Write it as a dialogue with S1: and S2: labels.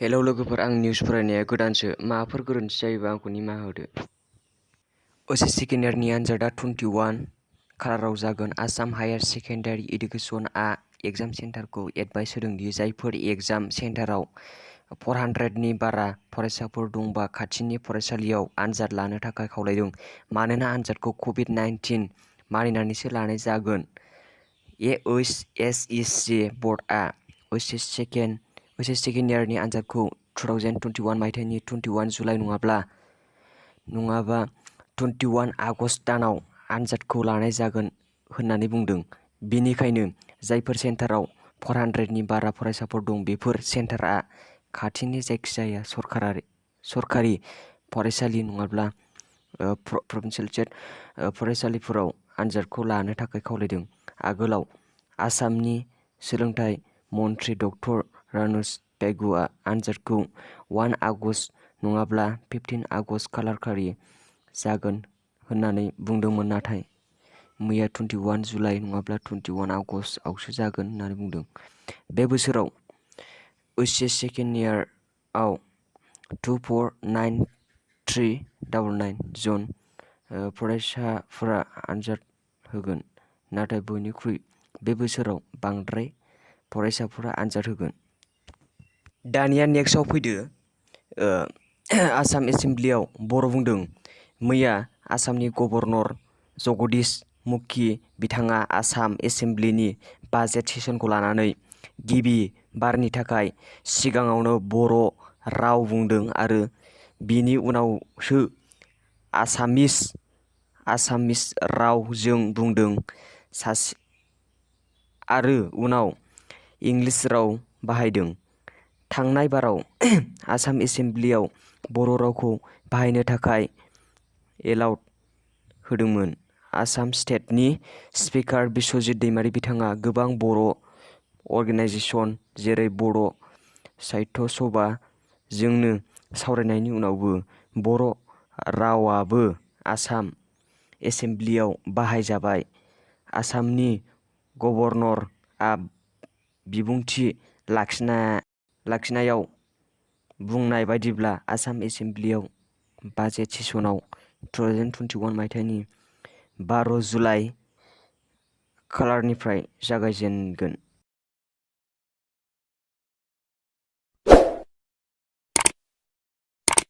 S1: Hello लोगोफोर, आं news फरायनाया गोदानसो। माबाफोर गोरोन्थि जायोबा आंखौ निमाहा होदो। ओइस सेकेन्ड इयारनि आनजादा 21 खालाराव जागोन। आसाम हायार सेकेन्डारि एडुकेसनआ एग्जाम सेन्टारखौ एडभाइस होदों दि जायफोर एग्जाम सेन्टाराव 400 नि बारा फरायसाफोर दंबा खाथिनि फरायसालियाव आनजाद लानो थाखाय खावलायदों, मानोना आनजादखौ कभिड-19 मानिनानैसो लानाय जागोन। एओइसएसइसी बर्डआ ओइस सेकेन्ड इयारनि आनजादखौ 2021 मायथाइनि 21 जुलाइ नङाबा 21 आगस्त दानाव आनजादखौ लानाय जागोन होननानै बुंदों। बेनिखायनो जायफोर सेन्टाराव 400 नि बारा फरायसाफोर दं, बेफोर सेन्टारआ खाथिनि जायखिजाया सरकारि फरायसालि नङाब्ला प्रभिन्सियेल फरायसालिफोराव आनजादखौ लानो थाखाय खावलायदों। आगोलाव आसामनि सोलोंथाइ मन्थ्रि डक्टर रानुज पेगुआ आनजादखौ 1 आगस्त नङाब्ला 15 आगस्त खालारखालि जागोन होननानै बुंदोंमोन, नाथाय मैया 21 जुलाइ नङाब्ला 21 आगस्तआवसो जागोन होननानै बुंदों। बे बोसोराव ओइस सेकेन्ड इयारआव 249,399 जन फरायसाफोरा आनजाद होगोन, नाथाय बयनिख्रुइ बे बोसोराव बांद्राय फरायसाफोरा आनजाद होगोन। दानिया नेक्स्टआव फैदो। आसाम एसेमब्लियाव बर' बुंदों। मैया आसामनि गभर्नर जगदीश मुखी बिथाङा आसाम एसेमब्लिनि बाजेट सेसनखौ लानानै गिबि बारनि थाखाय सिगाङावनो बर' राव बुंदों आरो बिनि उनावसो आसामिस रावजों बुंदों आरो उनाव इंलिस राव बाहायदों। थांनाय बाराव आसाम एसेमब्लियाव बर' रावखौ बाहायनो थाखाय एलाउड होदोंमोन। आसाम स्टेटनि स्पिकार बिस्वजित दैमारी बिथाङा गोबां बर' अर्गेनाइजेसन जेरै बर' साहित्य सभा जोंनो सावरायनायनि उनावबो बर' रावाबो आसाम एसेमब्लियाव बाहायजाबाय। आसामनि गभर्नरआ बिबुंथि लाखिनायाव बुंनाय बायदिब्ला आसाम एसेमब्लियाव बाजेट सेसनाव 2021 मायथाइनि 12 जुलाइ खालारनिफ्राय जागायजेनगोन।